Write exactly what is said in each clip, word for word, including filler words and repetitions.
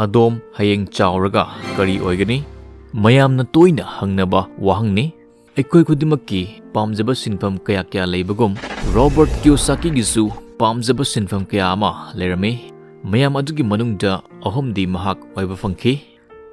ꯑꯗꯣꯝ ꯍꯌꯦꯡ ꯆꯥꯎꯔꯒ ꯀꯔꯤ ꯑꯣꯏꯒꯅꯤ? ꯃꯌꯥꯝꯅ ꯇꯣꯏꯅ ꯍꯪꯅꯕ ꯋꯥꯍꯪꯅꯤ꯫ ꯑꯩꯈꯣꯏ ꯈꯨꯗꯤꯡꯃꯛꯀꯤ ꯄꯥꯝꯖꯕ ꯁꯤꯟꯐꯝ ꯀꯌꯥ ꯀꯌꯥ ꯂꯩꯕꯒꯨꯝ, ꯔꯣꯕꯔꯠ ꯀꯤꯌꯣꯁꯥꯀꯤꯒꯤꯁꯨ ꯄꯥꯝꯖꯕ ꯁꯤꯟꯐꯝ ꯀꯌꯥ ꯑꯃ ꯂꯩꯔꯝꯃꯤ꯫ ꯃꯌꯥꯝ ꯑꯗꯨꯒꯤ ꯃꯅꯨꯡꯗ ꯑꯍꯨꯝꯗꯤ ꯃꯍꯥꯛ ꯑꯣꯏꯕ ꯐꯪꯈꯤ꯫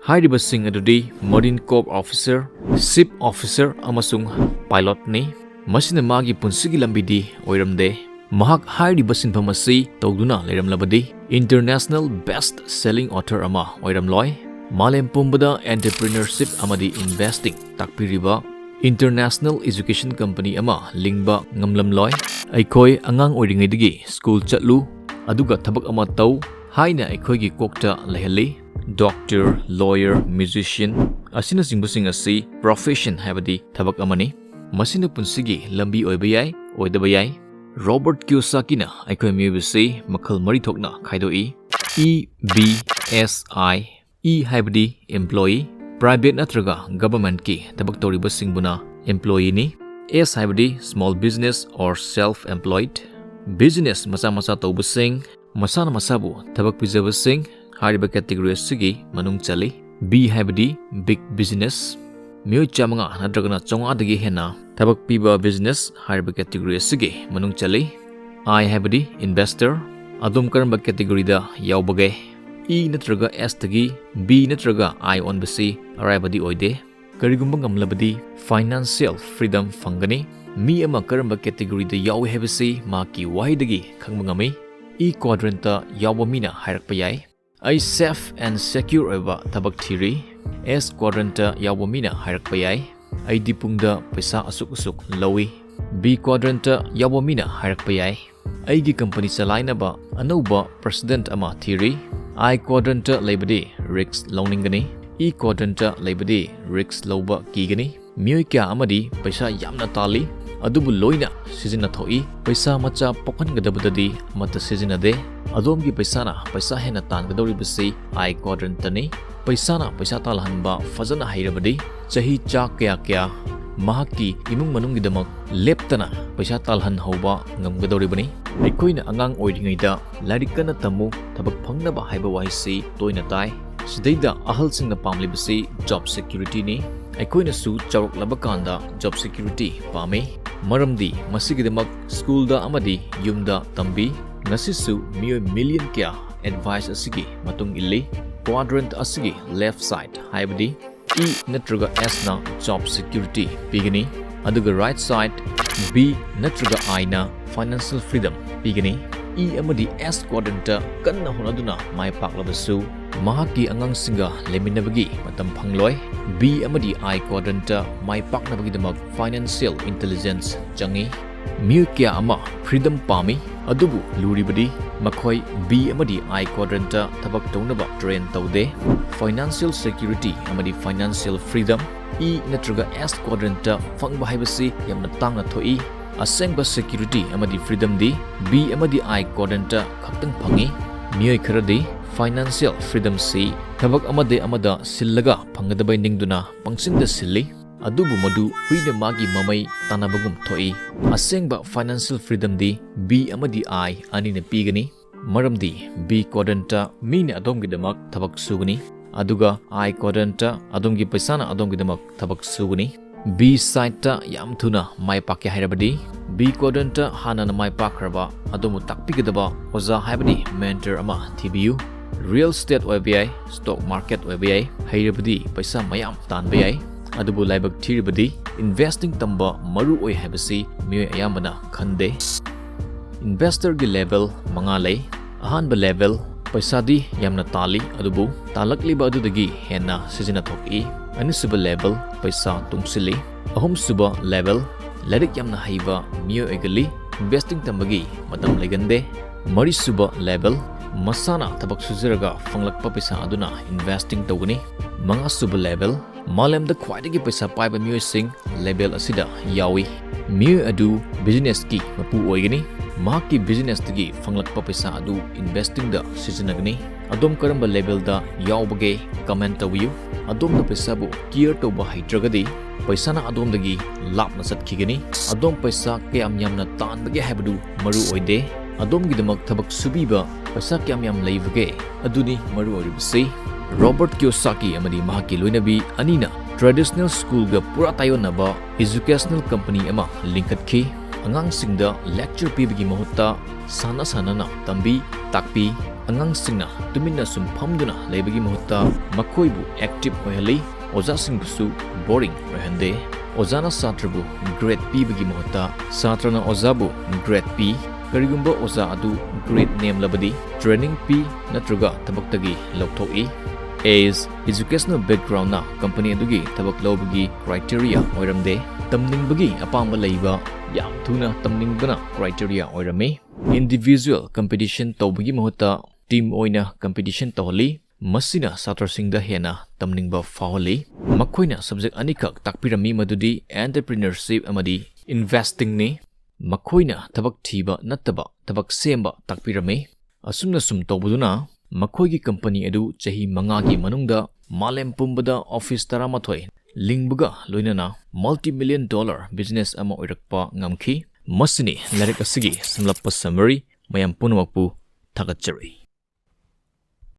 ꯍꯥꯏꯔꯤꯕꯁꯤꯡ ꯑꯗꯨꯗꯤ Marine Corps officer, ship officer ꯑꯃꯁꯨꯡ pilotꯅꯤ꯫ ꯃꯁꯤꯅ ꯃꯥꯒꯤ ꯄꯨꯟꯁꯤꯒꯤ ꯂꯝꯕꯤꯗꯤ ꯑꯣꯏꯔꯝꯗꯦ꯫ ꯃꯍꯥꯛ ꯍꯥꯏꯔꯤꯕ ꯁꯤꯟꯐꯝ ꯑꯁꯤ ꯇꯧꯗꯨꯅ ꯂꯩꯔꯝꯂꯕꯗꯤ international best selling author ꯑꯃ ꯑꯣꯏꯔꯝꯂꯣꯏ꯫ ꯃꯥꯂꯦꯝ ꯄꯨꯝꯕꯗ entrepreneurship ꯑꯃꯗꯤ investing ꯇꯥꯛꯄꯤꯔꯤꯕ international education company ꯑꯃ ꯂꯤꯡꯕ ꯉꯝꯂꯝꯂꯣꯏ꯫ ꯑꯩꯈꯣꯏ ꯑꯉꯥꯡ ꯑꯣꯏꯔꯤꯉꯩꯗꯒꯤ ꯁ꯭ꯀꯨꯜ ꯆꯠꯂꯨ, ꯑꯗꯨꯒ ꯊꯕꯛ ꯑꯃ ꯇꯧ ꯍꯥꯏꯅ ꯑꯩꯈꯣꯏꯒꯤ ꯀꯣꯛꯇ ꯂꯩꯍꯜꯂꯤ꯫ ꯗꯣꯛꯇꯔ, ꯂꯣꯌꯔ, ꯃ꯭ꯌꯨꯖꯤꯁꯤꯌꯟ ꯑꯁꯤꯅꯆꯤꯡꯕꯁꯤꯡ ꯑꯁꯤ profession ꯍꯥꯏꯕꯗꯤ ꯊꯕꯛ ꯑꯃꯅꯤ꯫ ꯃꯁꯤꯅ ꯄꯨꯟꯁꯤꯒꯤ ꯂꯝꯕꯤ ꯑꯣꯏꯕ ꯌꯥꯏ, ꯑꯣꯏꯗꯕ ꯌꯥꯏ꯫ ꯔꯣꯕꯔꯠ ꯀꯤꯌꯣꯁꯥꯀꯤꯅ ꯑꯩꯈꯣꯏ ꯃꯤꯑꯣꯏꯕꯁꯤ ꯃꯈꯜ ꯃꯔꯤ ꯊꯣꯛꯅ ꯈꯥꯏꯗꯣꯛꯏ: E, B, S, I꯫ E ꯍꯥꯏꯕꯗꯤ employee, private ꯅꯠꯇ꯭ꯔꯒ governmentꯀꯤ ꯊꯕꯛ ꯇꯧꯔꯤꯕꯁꯤꯡꯕꯨꯅ employeeꯅꯤ꯫ S ꯍꯥꯏꯕꯗꯤ small business or self employed, business ꯃꯆꯥ ꯃꯆꯥ ꯇꯧꯕꯁꯤꯡ, ꯃꯁꯥꯅ ꯃꯁꯥꯕꯨ ꯊꯕꯛ ꯄꯤꯖꯕꯁꯤꯡ ꯍꯥꯏꯔꯤꯕ category ꯑꯁꯤꯒꯤ ꯃꯅꯨꯡ ꯆꯜꯂꯤ꯫ B ꯍꯥꯏꯕꯗꯤ big business, ꯃꯤꯑꯣꯏ ꯆꯥꯃꯉꯥ ꯅꯠꯇ꯭ꯔꯒꯅ ꯆꯥꯝꯃꯉꯥꯗꯒꯤ ꯍꯦꯟꯅ ꯊꯕꯛ ꯄꯤꯕ business ꯍꯥꯏꯔꯤꯕ category ꯑꯁꯤꯒꯤ ꯃꯅꯨꯡ ꯆꯜꯂꯤ꯫ I ꯍꯥꯏꯕꯗꯤ investor, ꯑꯗꯣꯝ ꯀꯔꯝꯕ categoryꯗ ꯌꯥꯎꯕꯒꯦ? E ꯅꯠꯇ꯭ꯔꯒ S ꯇꯒꯤ B ꯅꯠꯇ꯭ꯔꯒ I ꯑꯣꯟꯕꯁꯤ ꯑꯔꯥꯏꯕꯗꯤ ꯑꯣꯏꯗꯦ꯫ ꯀꯔꯤꯒꯨꯝꯕ ꯉꯝꯂꯕꯗꯤ financial freedom ꯐꯪꯒꯅꯤ꯫ ꯃꯤ ꯑꯃ ꯀꯔꯝꯕ categoryꯗ ꯌꯥꯎꯏ ꯍꯥꯏꯕꯁꯤ ꯃꯍꯥꯛꯀꯤ ꯋꯥꯍꯩꯗꯒꯤ ꯈꯪꯕ ꯉꯝꯃꯤ꯫ E quadrantꯇ ꯌꯥꯎꯕ ꯃꯤꯅ ꯍꯥꯏꯔꯛꯄ ꯌꯥꯏ, "ꯑꯩ safe and secure ꯑꯣꯏꯕ ꯊꯕꯛ ꯊꯤꯔꯤ"꯫ S quadrantꯇ ꯌꯥꯎꯕ ꯃꯤꯅ ꯍꯥꯏꯔꯛꯄ ꯌꯥꯏ, "ꯑꯩꯗꯤ ꯄꯨꯡꯗ ꯄꯩꯁꯥ ꯑꯁꯨꯛ ꯑꯁꯨꯛ ꯂꯧꯏ"꯫ B quadrantꯇ ꯌꯥꯎꯕ ꯃꯤꯅ ꯍꯥꯏꯔꯛꯄ ꯌꯥꯏ, "ꯑꯩꯒꯤ company ꯆꯂꯥꯏꯅꯕ ꯑꯅꯧꯕ president ꯑꯃ ꯊꯤꯔꯤ"꯫ I quadrantꯇ ꯂꯩꯕꯗꯤ risk ꯂꯧꯅꯤꯡꯒꯅꯤ꯫ E quadrantꯇ ꯂꯩꯕꯗꯤ risk ꯂꯧꯕ ꯀꯤꯒꯅꯤ꯫ ꯃꯤꯑꯣꯏ ꯀꯌꯥ ꯑꯃꯗꯤ ꯄꯩꯁꯥ ꯌꯥꯝꯅ ꯇꯥꯜꯂꯤ, ꯑꯗꯨꯕꯨ ꯂꯣꯏꯅ ꯁꯤꯖꯤꯟꯅꯊꯣꯛꯏ꯫ ꯄꯩꯁꯥ ꯃꯆꯥ ꯄꯣꯛꯍꯟꯒꯗꯕꯗꯗꯤ ꯑꯃꯠꯇ ꯁꯤꯖꯤꯟꯅꯗꯦ꯫ ꯑꯗꯣꯝꯒꯤ ꯄꯩꯁꯥꯅ ꯄꯩꯁꯥ ꯍꯦꯟꯅ ꯇꯥꯟꯒꯗꯧꯔꯤꯕꯁꯤ I quadrantꯇꯅꯤ꯫ ꯄꯩꯁꯥꯅ ꯄꯩꯁꯥ ꯇꯥꯜꯍꯟꯕ ꯐꯖꯅ ꯍꯩꯔꯕꯗꯤ ꯆꯍꯤ ꯆꯥ ꯀꯌꯥ ꯀꯌꯥ ꯃꯍꯥꯛꯀꯤ ꯏꯃꯨꯡ ꯃꯅꯨꯡꯒꯤꯗꯃꯛ ꯂꯦꯞꯇꯅ ꯄꯩꯁꯥ ꯇꯥꯜꯍꯟꯍꯧꯕ ꯉꯝꯒꯗꯧꯔꯤꯕꯅꯤ꯫ ꯑꯩꯈꯣꯏꯅ ꯑꯉꯥꯡ ꯑꯣꯏꯔꯤꯉꯩꯗ "ꯂꯥꯏꯔꯤꯛ ꯀꯟꯅ ꯇꯝꯃꯨ, ꯊꯕꯛ ꯐꯪꯅꯕ" ꯍꯥꯏꯕ ꯋꯥꯍꯩꯁꯤ ꯇꯣꯏꯅ ꯇꯥꯏ꯫ ꯁꯤꯗꯩꯗ ꯑꯍꯜꯁꯤꯡꯅ ꯄꯥꯝꯂꯤꯕꯁꯤ job security ꯅꯤ꯫ ꯑꯩꯈꯣꯏꯅꯁꯨ ꯆꯥꯎꯔꯛꯂꯕ ꯀꯥꯟꯗ job security ꯄꯥꯝꯃꯤ, ꯃꯔꯝꯗꯤ ꯃꯁꯤꯒꯤꯗꯃꯛ ꯁ꯭ꯀꯨꯜꯗ ꯑꯃꯗꯤ ꯌꯨꯝꯗ ꯇꯝꯕꯤ꯫ ꯉꯁꯤꯁꯨ ꯃꯤꯑꯣꯏ million ꯀꯌꯥ advice ꯑꯁꯤꯒꯤ ꯃꯇꯨꯡ ꯏꯜꯂꯤ꯫ Quadrant ꯑꯁꯤꯒꯤ left side, ꯍꯥꯏꯕꯗꯤ E ꯅꯠꯇ꯭ꯔꯒ S ꯅ job security ꯄꯤꯒꯅꯤ, ꯑꯗꯨꯒ right side, B ꯅꯠꯇ꯭ꯔꯒ I ꯅ financial freedom ꯄꯤꯒꯅꯤ꯫ E ꯑꯃꯗꯤ S quadrant ꯀꯟꯅ ꯍꯣꯠꯅꯗꯨꯅ ꯃꯥꯏ ꯄꯥꯛꯂꯕꯁꯨ, ꯃꯍꯥꯛꯀꯤ ꯑꯉꯥꯡꯁꯤꯡꯒ ꯂꯩꯃꯤꯟꯅꯕꯒꯤ ꯃꯇꯝ ꯐꯪꯂꯣꯏ꯫ B ꯑꯃꯗꯤ I quadrant my ꯄꯥꯛꯅꯕꯒꯤꯗꯃꯛ financial intelligence ꯆꯪꯏ꯫ ꯃꯤꯑꯣꯏ ꯀꯌꯥ ꯑꯃ freedom ꯄꯥꯝꯃꯤ, ꯑꯗꯨꯕꯨ ꯂꯨꯔꯤꯕꯗꯤ ꯃꯈꯣꯏ B ꯑꯃꯗꯤ I quadrant ꯊꯕꯛ ꯇꯧꯅꯕ train ꯇꯧꯗꯦ꯫ Financial security ꯑꯃꯗꯤ financial freedom E ꯅꯠꯇ꯭ꯔꯒ S quadrant ꯐꯪꯕ ꯍꯥꯏꯕꯁꯤ ꯌꯥꯝꯅ ꯇꯥꯡꯅ ꯊꯣꯛꯏ꯫ ꯑꯁꯦꯡꯕ security ꯑꯃꯗꯤ freedom ꯗꯤ B ꯑꯃꯗꯤ I quadrant ꯈꯛꯇꯪ ꯐꯪꯏ꯫ ꯃꯤꯑꯣꯏ ꯈꯔꯗꯤ financial freedom ꯁꯤ ꯊꯕꯛ ꯑꯃꯗꯒꯤ ꯑꯃꯗ ꯁꯤꯜꯂꯒ ꯐꯪꯒꯗꯕ ꯅꯤꯡꯗꯨꯅ ꯄꯪꯁꯤꯟꯗ ꯁꯤꯜꯂꯤ꯫ ꯑꯗꯨꯕꯨ ꯃꯗꯨ ꯍꯨꯏꯅ ꯃꯥꯒꯤ ꯃꯃꯩ ꯇꯥꯟꯅꯕꯒꯨꯝ ꯊꯣꯛꯏ꯫ ꯑꯁꯦꯡꯕ financial freedom ꯗꯤ B ꯑꯃꯗꯤ I ꯑꯅꯤꯅ ꯄꯤꯒꯅꯤ, ꯃꯔꯝꯗꯤ B quadrant ꯃꯤꯅ ꯑꯗꯣꯝꯒꯤꯗꯃꯛ ꯊꯕꯛ ꯁꯨꯒꯅꯤ, ꯑꯗꯨꯒ I quadrant ꯑꯗꯣꯝꯒꯤ ꯄꯩꯁꯥꯅ ꯑꯗꯣꯝꯒꯤꯗꯃꯛ ꯊꯕꯛ ꯁꯨꯒꯅꯤ꯫ B side ꯌꯥꯝ ꯊꯨꯅ ꯃꯥꯏ ꯄꯥꯛꯀꯦ ꯍꯥꯏꯔꯕꯗꯤ, B quadrant ꯍꯥꯟꯅꯅ ꯃꯥꯏ ꯄꯥꯛꯈ꯭ꯔꯕ ꯑꯗꯣꯝꯕꯨ ꯇꯥꯛꯄꯤꯒꯗꯕ ꯑꯣꯖꯥ ꯍꯥꯏꯕꯗꯤ mentor ꯑꯃ ꯊꯤꯕꯤꯌꯨ꯫ Real estate ꯑꯣꯏꯕ ꯌꯥꯏ, stock market ꯑꯣꯏꯕ ꯌꯥꯏ, ꯍꯩꯔꯕꯗꯤ ꯄꯩꯁꯥ ꯃꯌꯥꯝ ꯇꯥꯟꯕ ꯌꯥꯏ꯫ ꯑꯗꯨꯕꯨ ꯂꯥꯏꯕꯛ ꯊꯤꯔꯕꯗꯤ investing ꯇꯝꯕ ꯃꯔꯨ ꯑꯣꯏ ꯍꯥꯏꯕꯁꯤ ꯃꯤꯑꯣꯏ ꯑꯌꯥꯝꯕꯅ ꯈꯟꯗꯦ꯫ Investor ꯒꯤ level ꯃꯉꯥ ꯂꯩ꯫ ꯑꯍꯥꯟꯕ level, ꯄꯩꯁꯥꯗꯤ ꯌꯥꯝꯅ ꯇꯥꯜꯂꯤ, ꯑꯗꯨꯕꯨ ꯇꯥꯜꯂꯛꯂꯤꯕ ꯑꯗꯨꯗꯒꯤ ꯍꯦꯟꯅ ꯁꯤꯖꯤꯟꯅꯊꯣꯛꯏ꯫ ꯑꯅꯤꯁꯨꯕ level, ꯄꯩꯁꯥ ꯇꯨꯡꯁꯤꯜꯂꯤ꯫ ꯑꯍꯨꯝꯁꯨꯕ level, ꯂꯥꯏꯔꯤꯛ ꯌꯥꯝꯅ ꯍꯩꯕ ꯃꯤꯑꯣꯏ ꯑꯣꯏꯒꯜꯂꯤ, investing ꯇꯝꯕꯒꯤ ꯃꯇꯝ ꯂꯩꯒꯟꯗꯦ꯫ ꯃꯔꯤꯁꯨꯕ level, ꯃꯁꯥꯅ ꯊꯕꯛ ꯁꯨꯖꯔꯒ ꯐꯪꯂꯛꯄ ꯄꯩꯁꯥ ꯑꯗꯨꯅ investing ꯇꯧꯒꯅꯤ꯫ ꯃꯉꯥꯁꯨꯕ level, ꯃꯥꯂꯦꯝꯗ ꯈ꯭ꯋꯥꯏꯗꯒꯤ ꯄꯩꯁꯥ ꯄꯥꯏꯕ ꯃꯤꯑꯣꯏꯁꯤꯡ level ꯑꯁꯤꯗ ꯌꯥꯎꯏ꯫ ꯃꯤꯑꯣꯏ ꯑꯗꯨ business ꯀꯤ ꯃꯄꯨ ꯑꯣꯏꯒꯅꯤ꯫ ꯃꯍꯥꯛꯀꯤ businessꯇꯒꯤ ꯐꯪꯂꯛꯄ ꯄꯩꯁꯥ ꯑꯗꯨ investingꯗ ꯁꯤꯖꯤꯟꯅꯒꯅꯤ꯫ ꯑꯗꯣꯝ ꯀꯔꯝꯕ levelꯗ ꯌꯥꯎꯕꯒꯦ? Comment ꯇꯧꯕꯤꯌꯨ꯫ ꯑꯗꯣꯝꯅ ꯄꯩꯁꯥꯕꯨ care ꯇꯧꯕ ꯍꯩꯇ꯭ꯔꯒꯗꯤ, ꯄꯩꯁꯥꯅ ꯑꯗꯣꯝꯗꯒꯤ ꯂꯥꯞꯅ ꯆꯠꯈꯤꯒꯅꯤ꯫ ꯑꯗꯣꯝ ꯄꯩꯁꯥ ꯀꯌꯥꯝ ꯌꯥꯝꯅ ꯇꯥꯟꯕꯒꯦ ꯍꯥꯏꯕꯗꯨ ꯃꯔꯨ ꯑꯣꯏꯗꯦ꯫ ꯑꯗꯣꯝꯒꯤꯗꯃꯛ ꯊꯕꯛ ꯁꯨꯕꯤꯕ ꯄꯩꯁꯥ ꯀꯌꯥꯝ ꯌꯥꯝ ꯂꯩꯕꯒꯦ? ꯑꯗꯨꯅꯤ ꯃꯔꯨ ꯑꯣꯏꯔꯤꯕꯁꯤ꯫ ꯔꯣꯕꯔꯠ ꯀꯤꯌꯣꯁꯥꯀꯤ ꯑꯃꯗꯤ ꯃꯍꯥꯛꯀꯤ ꯂꯣꯏꯅꯕꯤ ꯑꯅꯤꯅ traditional schoolꯒ ꯄꯨꯔꯥ ꯇꯥꯏꯑꯣꯟꯅꯕ educational company ꯑꯃ ꯂꯤꯡꯈꯠꯈꯤ꯫ ꯑꯉꯥꯡꯁꯤꯡꯗ lecture ꯄꯤꯕꯒꯤ ꯃꯍꯨꯠꯇ ꯁꯥꯟꯅ ꯁꯥꯟꯅꯅ ꯇꯝꯕꯤ, ꯇꯥꯛꯄꯤ꯫ ꯑꯉꯥꯡꯁꯤꯡꯅ ꯇꯨꯃꯤꯟꯅ ꯁꯨꯝ ꯐꯝꯗꯨꯅ ꯂꯩꯕꯒꯤ ꯃꯍꯨꯠꯇ ꯃꯈꯣꯏꯕꯨ active ꯑꯣꯏꯍꯜꯂꯤ꯫ ꯑꯣꯖꯥꯁꯤꯡꯕꯨꯁꯨ boring ꯑꯣꯏꯍꯟꯗꯦ꯫ ꯑꯣꯖꯥꯅ ꯁꯥꯇ꯭ꯔꯕꯨ grade ꯄꯤꯕꯒꯤ ꯃꯍꯨꯠꯇ ꯁꯥꯇ꯭ꯔꯅ ꯑꯣꯖꯥꯕꯨ grade ꯄꯤ꯫ ꯀꯔꯤꯒꯨꯝꯕ ꯑꯣꯖꯥ ꯑꯗꯨ grade ꯅꯦꯝꯂꯕꯗꯤ training ꯄꯤ ꯅꯠꯇ꯭ꯔꯒ ꯊꯕꯛꯇꯒꯤ ꯂꯧꯊꯣꯛꯏ꯫ A's educational backgroundꯅ company ꯑꯗꯨꯒꯤ ꯊꯕꯛ ꯂꯧꯕꯒꯤ criteria ꯑꯣꯏꯔꯝꯗꯦ꯫ ꯇꯝꯅꯤꯡꯕꯒꯤ ꯑꯄꯥꯝꯕ ꯂꯩꯕ, ꯌꯥꯝ ꯊꯨꯅ ꯇꯝꯅꯤꯡꯕꯅ criteria ꯑꯣꯏꯔꯝꯃꯤ꯫ Individual competition ꯇꯧꯕꯒꯤ ꯃꯍꯨꯠꯇ team ꯑꯣꯏꯅ competition ꯇꯧꯍꯜꯂꯤ꯫ ꯃꯁꯤꯅ ꯁꯥꯇ꯭ꯔꯁꯤꯡꯗ ꯍꯦꯟꯅ ꯇꯝꯅꯤꯡꯕ ꯐꯥꯎꯍꯜꯂꯤ꯫ ꯃꯈꯣꯏꯅ subject ꯑꯅꯤꯈꯛ ꯇꯥꯛꯄꯤꯔꯝꯃꯤ, ꯃꯗꯨꯗꯤ entrepreneurship ꯑꯃꯗꯤ investingꯅꯤ꯫ ꯃꯈꯣꯏꯅ ꯊꯕꯛ ꯊꯤꯕ ꯅꯠꯇꯕ ꯊꯕꯛ ꯁꯦꯝꯕ ꯇꯥꯛꯄꯤꯔꯝꯃꯤ꯫ ꯑꯁꯨꯝꯅ ꯁꯨꯝ ꯇꯧꯕꯗꯨꯅ ꯃꯈꯣꯏꯒꯤ company ꯑꯗꯨ ꯆꯍꯤ ꯃꯉꯥꯒꯤ ꯃꯅꯨꯡꯗ ꯃꯥꯂꯦꯝ ꯄꯨꯝꯕꯗ office ꯇꯔꯥꯃꯥꯊꯣꯏ ꯂꯤꯡꯕꯒ ꯂꯣꯏꯅꯅ multi-million dollar business ꯑꯃ ꯑꯣꯏꯔꯛꯄ ꯉꯝꯈꯤ꯫ ꯃꯁꯤꯅꯤ ꯂꯥꯏꯔꯤꯛ ꯑꯁꯤꯒꯤ ꯁꯝꯂꯞꯄ summary꯫ ꯃꯌꯥꯝ ꯄꯨꯝꯅꯃꯛꯄꯨ ꯊꯥꯒꯠꯆꯔꯤ꯫